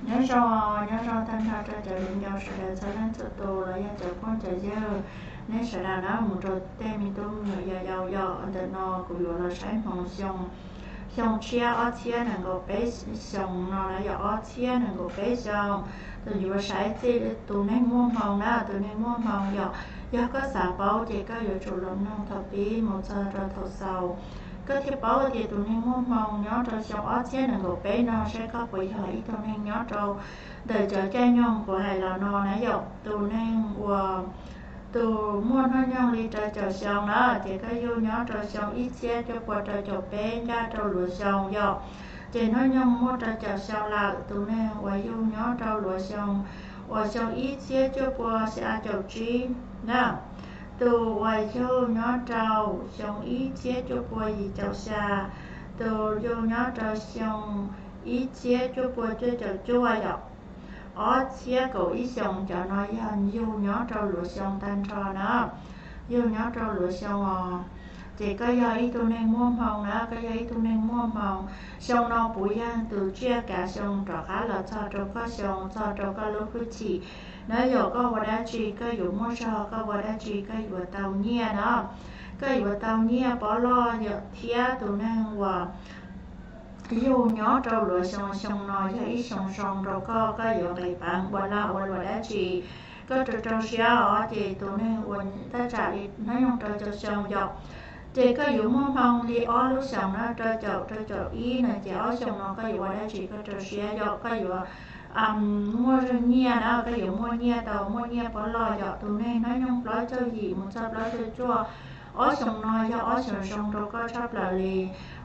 Nyob zoo, nyob zoo tag nrho rau cov viv ncaus sawv daws txhua leej txhua tus los yog cov phooj cov ywg, nej sawv daws na mus rau tej me tub me nyuam yau yau yom. Ntawm no kuv yuav los saib hmoov xyoo, xyoo tshiab ob txhiab nees nkaum peb xyoo no na yog ob txhiab nees nkaum peb xyoo. Tus yuav saib txij tus neeg muaj hmoo na, tus neeg muaj hmoo yom. Yog koj xav paub ces koj yuav tsum los mloog thaum pib mus txog rau thaum xaus, koj thiaj paub tias tus neeg muaj hmoo nyob rau xyoo ob txhiab nees nkaum peb no saib koj puas yog ib tug neeg nyob rau ntawm cov caij nyoog kuv hais los no na yom. Tus neeg uas tus muaj hnub nyoog li rau caum xyoo na, ces koj yug nyob rau xyoo ib txhiab cuaj pua rau caum peb ncaj rau luag xyoo yom. Ces hnub nyoog muaj rau caum xyoo lawm, tus neeg uas yug nyob rau luag xyoo uas xyoo ib txhiab cuaj pua xya caum tsib na, tus uas yug nyob rau xyoo ib txhiab cuaj pua yim caum xya, tus yug nyob rau xyoo ib txhiab cuaj pua cuaj caum cuaj yom, ob txhiab kaum ib xyoos, cov no yog yug nyob rau luag xyoo tag nrho na, yug nyob rau luag xyoo os. Ces koj yog ib tug neeg muaj hmoo na, koj yog ib tug neeg muaj hmoo. Xyoo no puv yeej tus tsiaj kav xyoo rov qab los txog rau koj xyoo, txog rau koj lub hwj chim na yom. Koj ua dab tsi koj yuav muaj zog, koj ua dab tsi koj yuav tau nyiaj na, koj yuav tau nyiaj pob loj yom. Thiab tus neeg uas yug nyob rau luag xyoo, xyoo no yog ib xyoo zoo rau koj, koj yuav nqis peev ua laj ua luam dab tsi koj rau rau siab os. Ces tus neeg uas thaj tsam li hnub nyoog rau caum xyoo yom, ces koj yuav muaj hmoo li ob lub xyoos na, rau caum rau caum ib na, ces ob xyoos no koj yuav ua dab tsi koj rau siab yom, koj yuav muaj zog nyiaj na, koj yuav muaj nyiaj tau, muaj nyiaj pob loj yom. Tus neeg hnub nyoog plaub caug yim mus txog plaub caug cuaj, ob xyoos no yog ob xyoos zoo rau koj tshaj plaws li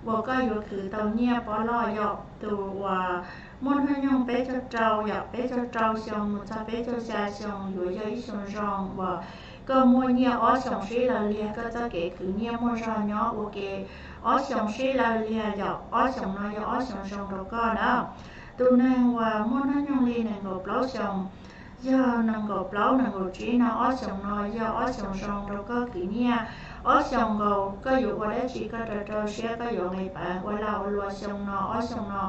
uas koj yuav khwv tau nyiaj pob loj yom. Tus uas muaj hnub nyoog peb caug rau yom, peb caug rau xyoo mus txog peb caug xya xyoo yuav yog ib xyoo zoo uas koj muaj nyiaj ob xyoos sib law liag, koj txoj kev khwv nyiaj muaj zog nyob ua ke ob xyoos sib law liag yom. Ob xyoos no yog ob xyoos zoo rau koj na. Tus neeg uas muaj hnub nyoog li nees nkaum plaub xyoos, yog nees nkaum plaub nees nkaum tsib no, ob xyoos no yog ob xyoos zoo rau koj khwv nyiaj. Ob xyoos nkaus koj yuav ua dab tsi koj rau rau siab, koj yuav nqis peev ua laj ua luam. Xyoo no, ob xyoos no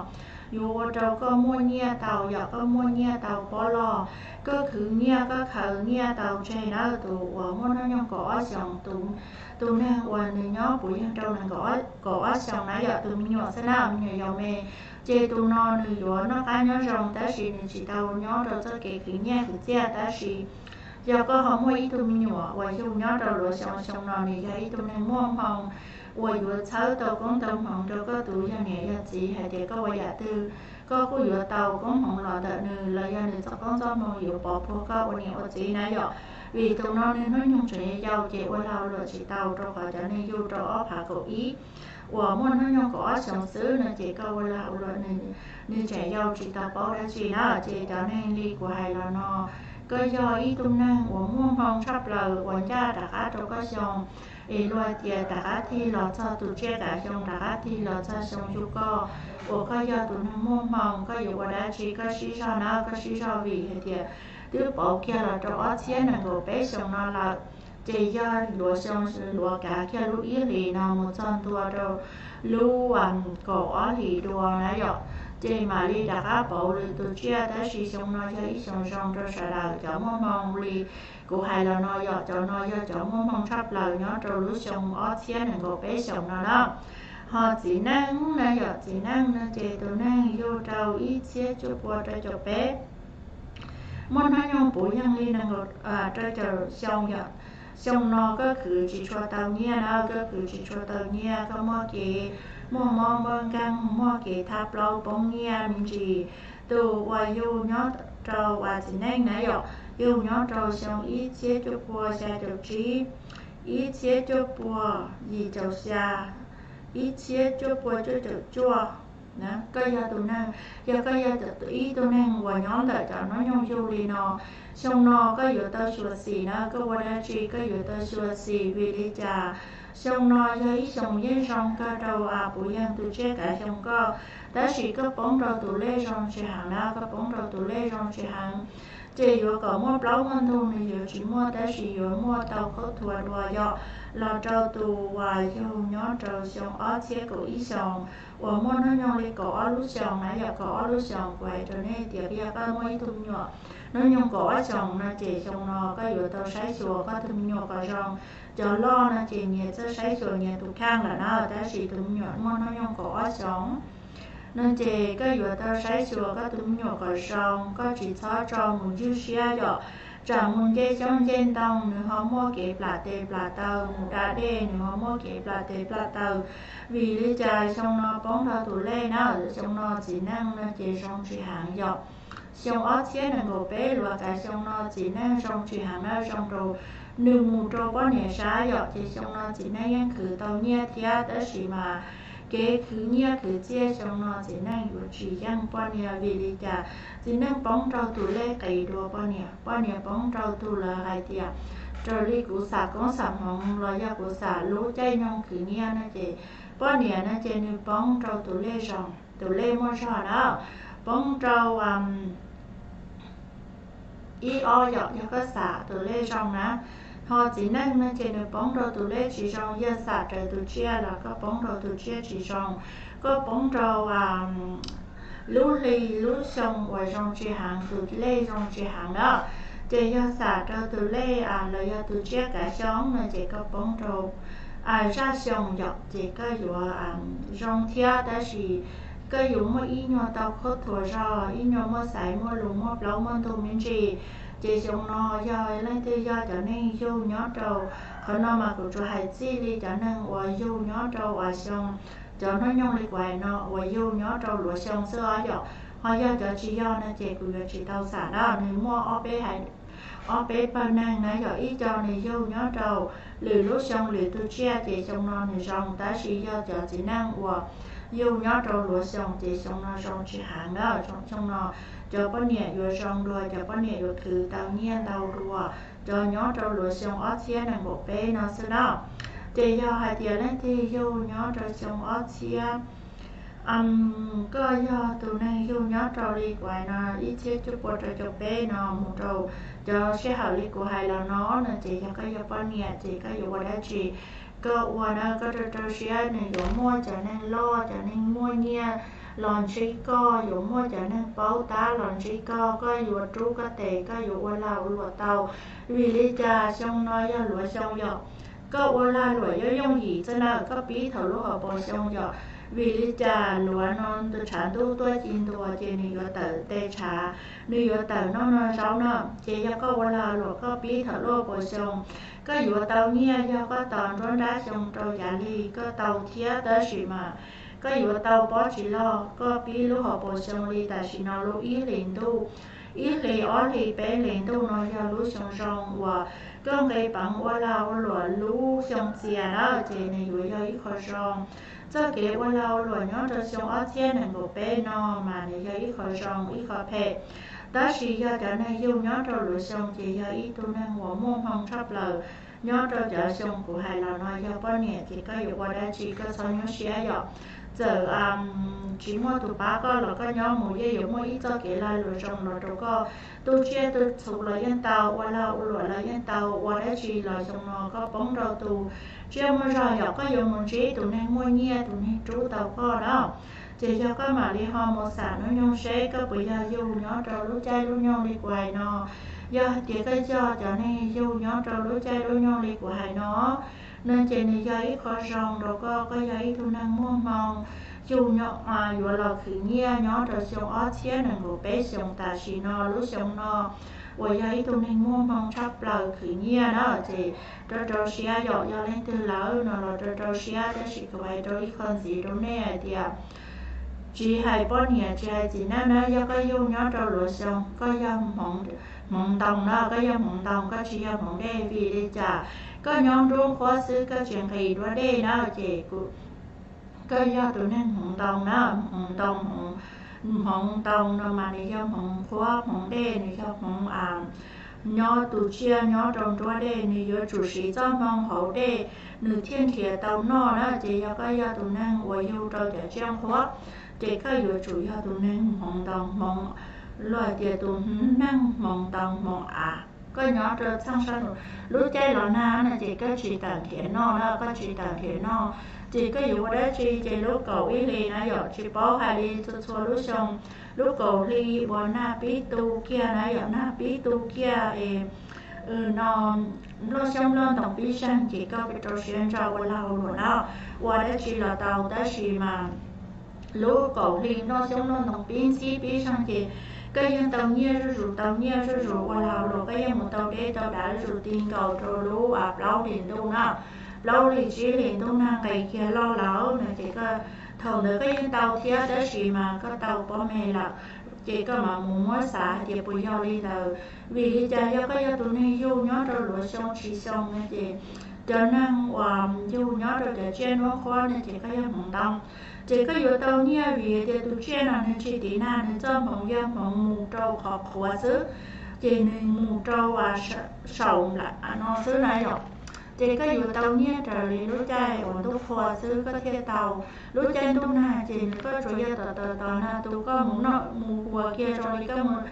yuav ua rau koj muaj nyiaj tau yom, koj muaj nyiaj tau pob loj, koj khwv nyiaj koj khaws nyiaj tau tseg na. Tus uas muaj hnub nyoog kaum ob xyoos, tus neeg uas nws nyob puv yeej rau nees kaum ob xyoos na yom, tus me nyuam xwb na, me nyuam yaus me, ces tus no nws yuav noj qab nyob zoo tab sis nws tsis tau nyob rau txoj kev khwv nyiaj khwv txiaj. Tab sis yog koj ho muaj ib tug me nyuam uas yug nyob rau luag xyoo, xyoo no nws yog ib tug neeg muaj hmoo uas yuav txhawb tau koob tau hmoov rau koj tus yog niam yog txiv hais tias koj ua yam twg koj kuj yuav tau koob hmoov los ntawm nws los yog nws txoj koob txoj hmoo yuav pov puag koj ua niam ua txiv na yom. Vim tus no nws hnub nyoog tseem yau ces ua lag luam tsis tau, rau qhov cov neeg yug rau ob phav kaum ib uas muaj hnub nyoog kaum ob xyoos xwb no ces koj ua lag ua luam nws, nws tseem yau tsis tau paub dab tsi na. Ces cov neeg li kuv hais los no, koj yog ib tug neeg uas muaj hmoo tshaj plaws uas ncaj rov qab rau koj xyoo, es luag tias rov qab tig los txog tus tsiaj kav xyoo, rov qab tig los txog xyoo yug koj, uas koj yog tus neeg muaj hmoo, koj yuav ua dab tsi koj sib zog na, koj sib zog vim hais tias twb pauv kiag los rau ob txhiab nees nkaum peb xyoos no lawm. Ces yog luav xyoo, luav kav kiag lub ib hlis no mus txog ntua rau lub kaum ob hlis dua na yom, ces mam li rov qab pauv lwm tus tsiaj. Tab sis xyoo no yog ib xyoo zoo rau sawv daws cov muaj hmoo li kuv hais los no yom, cov no yog cov muaj hmoo tshaj plaws nyob rau lub xyoo ob txhiab nees nkaum peb xyoos no na. Ho txiv neej na yom, txiv neej no ces tus neeg yug rau ib txhiab cuaj pua rau caum peb, muaj hnub nyoog puv yeej li nees nkaum rau caum xyoo yom. Xyoo no koj khwv tsis tshua tau nyiaj na, koj khwv tsis tshua tau nyiaj, koj muaj kev muaj mob npawj nkeeg, muaj kev thab plaub poob nyiaj me ntsis. Tus uas yug nyob rau uas txiv neej na yom, yug nyob rau xyoo ib txhiab cuaj pua xya caum tsib, ib txhiab cuaj pua yim caum xya, ib txhiab cuaj pua cuaj caum cuaj. Koj yog tus neeg, yog koj yog ib tug neeg uas nyob ntawm cov hnub nyoog yug li no, xyoo no koj yuav tau xyuam xim na, koj ua dab tsi koj yuav tau xyuam xim. Vim li cas? Xyoo no yog ib xyoo yeej zoo kawg rau uas puv yeej tus tsiaj kav xyoo koj, tab sis koj poob rau tus lej zoo tsis heev na, koj poob rau tus lej zoo tsis heev. Ces yuav kom muaj plaub muaj ntug nws yuav tsis muaj, tab sis yuav muaj tau khaub thuas dua yom, los rau tus uas yug nyob rau xyoo ob txhiab kaum ib xyoos uas muaj hnub nyoog li kaum ob lub xyoos na yom, kaum ob lub xyoos kuv hais rau nej tias yog koj muaj ib tug me nyuam hnub nyoog kaum ob xyoos no ces xyoo no koj yuav tau saib xyuas koj tus me nyuam kom zoo. Cov loj no ces nyias txawj saib xyuas nyias tus kheej lawm na, tab sis tus me nyuam muaj hnub nyoog kaum ob xyoos no ces koj yuav tau saib xyuas koj tus me nyuam kom zoo, koj tsis txhob tso mus ywj siab yom. Tsam mus nce xyoob nce ntoo nws ho muaj kev plam tes plam taw, mus da dej nws ho muaj kev plam tes plam taw. Vim li cas xyoo no poob rau tus lej na, xyoo no txiv neej no ces zoo tsis heev yom. Xyoo ob txhiab nees nkaum peb luav kav xyoo no txiv neej zoo tsis heev na, zoo rau nws mus rau poj niam sab yom, ces xyoo no txiv neej yeej khwv tau nyiaj thiab, tab sis mas kev khwv nyiaj khwv txiaj xyoo no txiv neej yuav tsis yeej poj niam. Vim li cas? Txiv neej poob rau tus lej qis dua poj niam, poj niam poob rau tus, lawv hais tias raws li kuv xam koob xam hmoov los yog kuv xam lub caij nyoog khwv nyiaj no ces poj niam no ces nws poob rau tus lej zoo, tus lej muaj zog na, poob rau ib ob yom, yog koj xam tus lej zoo na. Ho txiv neej no ces nws poob rau tus lej tsis zoo, yog xam raws tus tsiaj los koj poob rau tus tsiaj tsis zoo. Koj poob rau lub hli lub xyoo uas zoo tsis heev, tus lej zoo tsis heev na, ces yog xam rau tus lej los yog tus tsiaj kav xyoo no ces koj poob rau zaj xyoo yom, ces koj yuav zoo thiab, tab sis koj yuav muaj ib nyuag tau khaub thuas zog, ib nyuag muaj xaiv muaj lus muaj plaub muaj ntug me ntsis. Ces xyoo no yog leej twg yog cov neeg yug nyob rau, qhov no mas kuv tsuas hais txij li cov neeg uas yug nyob rau uas xyoo, cov hnub nyoog li kuv hais no uas yug nyob rau luav xyoo xwb os yom. Ho yog cov tsis yog no ces kuv yuav tsis tau xam na, nws muaj ob peb hais, ob peb pawg neeg na yom, ib co nws yug nyob rau lwm lub xyoo lwm tus tsiaj ces xyoo no nws zoo, tab sis yog cov txiv neej uas yug nyob rau luav xyoo ces xyoo no zoo tsis heev na, xyoo no cov poj niam yuav zoo dua, cov poj niam yuav khwv tau nyiaj ntau dua, cov nyob rau luav xyoo ob txhiab nees nkaum peb no xwb na. Ces yog hais tias leej twg yug nyob rau xyoo ob txhiab, koj yog tus neeg yug nyob rau li kuv hais no ib txhiab cuaj pua rau caum peb no mus rau cov sij hawm li kuv hais los no no ces yog koj yog poj niam ces koj yuav ua dab tsi koj ua na, koj rau rau siab nws yuav muaj cov neeg loj cov neeg muaj nyiaj los ntsib koj, yuav muaj cov neeg paub tab los ntsib koj, koj yuav rub koj tes, koj yuav ua lag ua luam tau. Vim li cas xyoo no yog luav xyoo yom, koj ua lag luam yooj yooj yim xwb na, koj pib thaum lub hauv paus xyoo yom. Vim li cas luav no tus tshav ntuj tuaj ci ntua ces nws yuav tawm tes tshav, nws yuav tawm noj no zaub no, ces yog koj ua lag luam koj pib thaum lub hauv paus xyoo, koj yuav tau nyiaj. Yog koj tos nruab nrab xyoo rau yav lig koj tau thiab, tab sis mas koj yuav tau pob tsis loj. Koj pib lub hauv paus xyoo li tam sim no lub ib hlis ntuj, ib hlis ob hlis peb hlis ntuj no yog lub xyoo zoo uas koj nqis peev ua lag ua luam lub xyoo txias na, ces nws yuav yog ib qho zoo. Txoj kev ua lag ua luam nyob rau xyoo ob txhiab nees nkaum peb no mas nws yog ib qho zoo ib qho phem. Tab sis yog cov neeg yug nyob rau luav xyoo ces yog ib tug neeg uas muaj hmoo tshaj plaws. Nyob rau cov xyoo kuv hais los no yog poj niam ces koj yuav ua dab tsi koj txhob nyuaj siab yom. Txawm tsis muaj tus pab koj los koj nyob mus yeej yuav muaj ib txoj kev lag luam zoo los rau koj. Tu tsiaj tu txhu los yeej tau, ua lag ua luam los yeej tau, ua dab tsi los xyoo no koj poob rau tus tsiaj muaj zog yom, koj yuav mus ntsib tus neeg muaj nyiaj, tus neeg rub tau koj na. Ces yog koj mam li ho mus xam hnub nyoog seb koj puas yog yug nyob rau lub caij lub nyoog li kuv hais no. Yog hais tias koj yog cov neeg yug nyob rau lub caij lub nyoog li kuv hais no, no ces nws yog ib qho zoo rau koj, koj yog ib tug neeg muaj hmoo, yug nyob, yuav los khwv nyiaj nyob rau xyoo ob txhiab nees nkaum peb xyoo tam sim no lub xyoo no uas yog ib tug neeg muaj hmoo tshaj plaws khwv nyiaj na. Ces rau rau siab yom, yog leej twg lawm no los rau rau siab, tab sis kuv hais rau ib qho ntxiv rau nej hais tias tsis hais poj niam tsis hais txiv neej na, yog koj yug nyob rau luav xyoo koj yog hmoov ntoo na, koj yog hmoov ntoo koj tsis yog hmoov dej. Vim li cas? Koj nyob nruab nqhuab xwb koj tsis nqis duab dej na, ces koj yog tus neeg hmoov ntoo na. Hmoov ntoo, hmoov ntoo no mas nws yog hmoov nqhuab hmoov dej, nws yog hmoov nyob tus tsiaj nyob rau nruab dej, nws yuav tsum siv txoj hmoo hauv dej nws thiaj nrhiav tau noj na. Ces yog koj yog tus neeg uas yug rau cov tsiaj nqhuab, ces koj yuav tsum yog tus neeg hmoov ntoo, hmoov Luag tias tus neeg hmoov ntoo hmoov av, koj nyob rau txheej sab nraud, lub caij los nag no ces koj tsis tawm nrhiav noj na, koj tsis tawm nrhiav noj, ces koj yuav ua dab tsi? Ces lub kaum ib hlis na yom, tsis paub hais li txhua txhua lub xyoo, lub kaum hli uas nag pib tu kiag na yom, nag pib tu kiag es no nplooj xyoob nplooj ntoos pib zeeg, ces koj rau siab ntso ua lag ua luam na, ua dab tsi los tau. Tab sis mas lub kaum hli nplooj xyoob nplooj ntoos pib ntxhib pib zeeg ces koj yeej tau nyiaj zuj zus, tau nyiaj zuj zus, ua lag ua luam koj yeej mus tau deb tau dav zuj zus ti nkaus rau lub plaub hlis ntuj na, plaub hlis tsib hlis ntuj nag nqis kiag loj lawm no ces koj, thaum ntawd koj yeej tau thiab, tab sis mas koj tau pob me lawm, ces koj mam mus muab xav hais tias puas yog li ntawd. Vim li cas yog koj yog tus neeg yug nyob rau luav xyoo tsis xyoo no ces cov neeg uas yug nyob rau cov tsiaj nruab qhuab no ces koj yog hmoov ntoo, ces koj yuav tau nyiaj vim tias tus tsiaj no nws tsis tiv nag, nws txoj hmoov yog hmoov mus rau qhov qhuav xwb, ces nws mus rau saum no xwb na yom. Ces koj yuav tau nyiaj raws li lub caij uas ntuj qhua xwb koj thiaj tau. Lub caij ntuj nag ces nws koj tsuas yog tos tos tos nag tu, koj mus noj mus haus kiag zoo li koj mus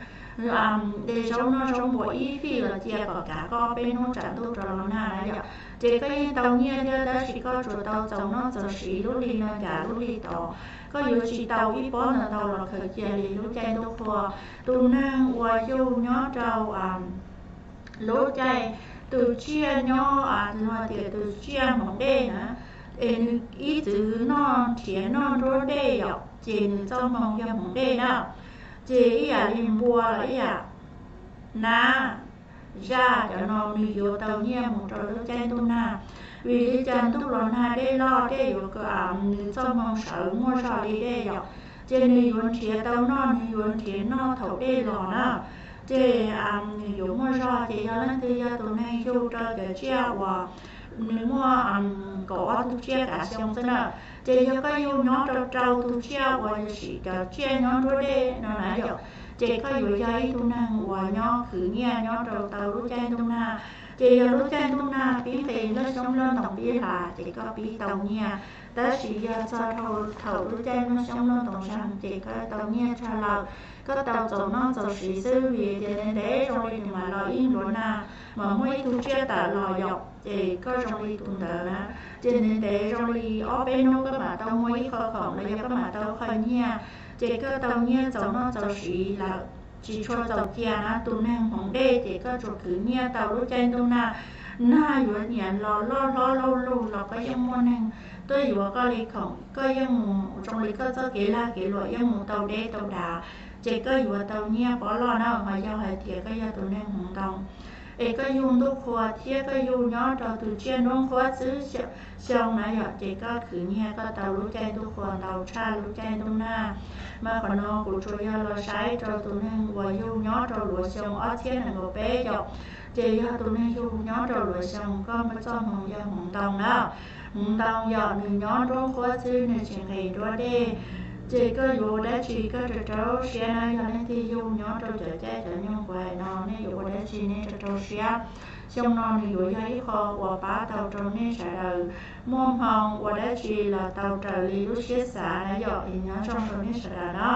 de zaub noj zaub npua ib fij los cia kom kav koj peb hnub tsam ntuj rov los nag na yom. Ces koj yeej tau nyiaj thiab, tab sis koj tsuas tau txaus noj txaus siv lub hli no cas lub hli tod, koj yuav tsis tau ib pob ntau ntau los khaws cia li lub caij ntuj qhua. Tus neeg uas yug nyob rau lub caij tus tsiaj nyob, luag tias tus tsiaj hmoov dej na, es nws ib txwm noj nrhiav noj nruab dej yom, ces nws txoj hmoo yog hmoov dej na. Ces ib yam li npua los ib yam, nab, zaj cov no nws yuav tau nyiaj mus rau lub caij ntuj nag. Vim li cas ntuj los nag dej loj dej yuav, nws txoj hmoo sawv muaj zog li dej yom, ces nws yuav nrhiav tau noj, nws yuav nrhiav noj thaum dej los na. Ces nws yuav muaj zog, ces yog leej twg yog tus neeg yug rau cov tsiaj uas nws muaj kaum ob tug tsiaj kav xyoo xwb na, ces yog koj yug nyob rau rau tus tsiaj uas yog sim cov tsiaj nyob nruab dej no na yom, ces koj yuav yog ib tug neeg uas nyob khwv nyiaj nyob rau tau lub caij ntuj nag. Ces yog lub caij ntuj nag pib nqis nplooj xyoob nplooj ntoos pib hla ces koj pib tau nyiaj, tab sis yog txog rau thaum lub caij nplooj xyoob nplooj ntoos zeeg ces koj tau nyiaj tsawg lawm, koj tau txaus noj txaus siv xwb, vim tias ntev ntev zoo li nws mam los ib npluav nag, mas muaj ib tug tsiaj tawm los yom, ces koj zoo li tus ntawd na, ces ntev ntev zoo li ob peb hnub koj mam tau muaj ib qho khoom los yog koj mam tau qho nyiaj, ces koj tau nyiaj txaus noj txaus siv lawm, tsis tshua txaus cia na. Tus neeg hmoov dej ces koj tsuas khwv nyiaj tau lub caij ntuj nag, nag yuav nyiam los loj hlob lauj lug los koj yeej muaj neeg tuaj yuav koj li khoom, koj yeej mus zoo li koj txoj kev lag kev luam yeej mus tau deb tau dav, ces koj yuav tau nyiaj pob loj na. Ho yog hais tias koj yog tus neeg hmoov ntoo es koj yug ntuj qhua thiab koj yug nyob rau tus tsiaj nruab qhuab xwb xyoo na yom, ces koj khwv nyiaj koj tau lub caij ntuj qhua ntau tshaj lub caij ntuj nag. Mas qhov no kuv tsuas yog los saib rau tus neeg uas yug nyob rau luav xyoo ob txhiab nees nkaum peb yom, ces yog tus neeg yug nyob rau luav xyoo koj muaj txoj hmoov yog hmoov ntoo na. Hmoov ntoo yom, nws nyob nruab qhuab xwb nws tsis nqis nruab dej, ces koj yuav ua dab tsi koj rau rau siab na. Yog leej twg yug nyob rau cov caij cov nyoog kuv hais no nej yuav ua dab tsi nej rau rau siab. Xyoo no nws yuav yog ib qho uas pab tau rau nej sawv daws muaj hmoo ua dab tsi los tau raws li lub siab xav na yom, es nyob zoo rau nej sawv daws na.